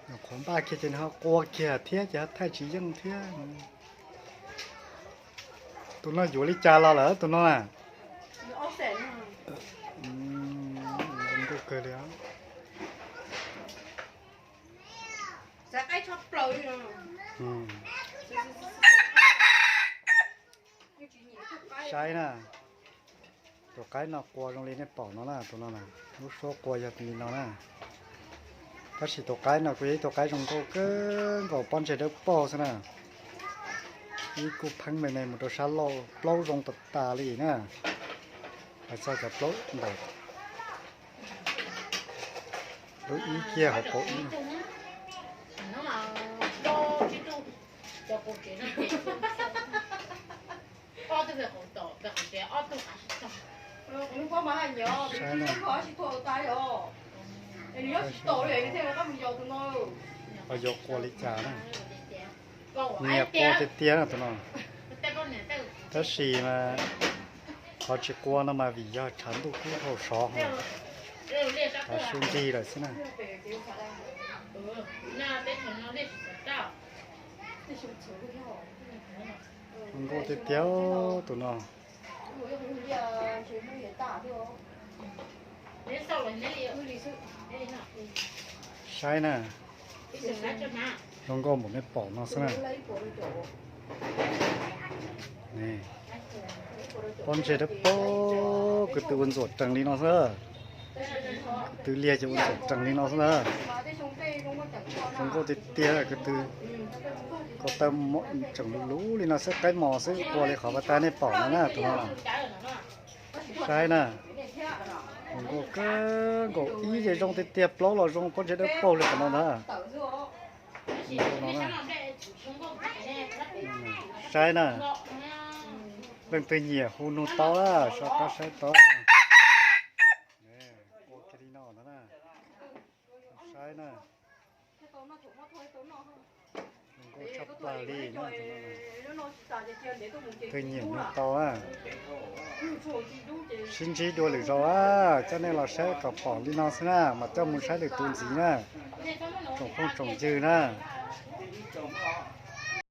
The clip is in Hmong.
Nyuam qhuav npaj kiag ces nws ho qua kiag thiab ces ho thaij tsis yeej thiab. Tus no yuav li cas los lawm tus no na? Zoo nkauj kawg li. Saib na, tus qaib no qua zoo li nej pom no na, tus no na, lub suab qua yog li no na. Tab sis tus qaib no kuj yog ib tug qaib zoo nkauj kawg nkaus, pob ntseg dawb paug xwb na. Ib kuj pheeb me me mus rau sab laug, plaub zoo tas tas li na. Hais txog cov plaub ntawm lub ib kiag hauv paus ib. Saib na. Ho yuav qua li cas na? Nyiam qua tiag tiag na tus no. Tab sis mas qhov tsis qua no mas vim yog tshav ntuj kub hau sov, tav su nrig lawm xwb na. Zoo nkauj tiag tiag tus no. Saib na, zoo nkauj npaum nej pom no xwb na. Pob ntseg dawb paug, ko tw ua ntxuam rees li no xwb. Ko tw liag ces ua ntxuam rees li no xwb na. Zoo nkauj tiag tiag, ko tw, ko taw tseem luv luv li no xwb, qaib mos xwb, qua li qhov pas tas nej pom no na tus no. Saib na, zoo nkauj kawg nkaus, ib ce zoo tiag tiag, plaub los zoo, pob ntseg dawb paug li qhov no ntag. Saib na, leej twg nyiam hu nug tau, soj qab saib tau. Ua kiag li no ntag na. Saib na. Zoo nkauj tshaj plaws li na. Twg nyiam nug tau na. Sib ntsib dua lwm zaus a, coj nej los saib kom pom li no xwb na, mas coj mus saib lwm tus ntxiv na. Tsoom phooj tsoom ywg na,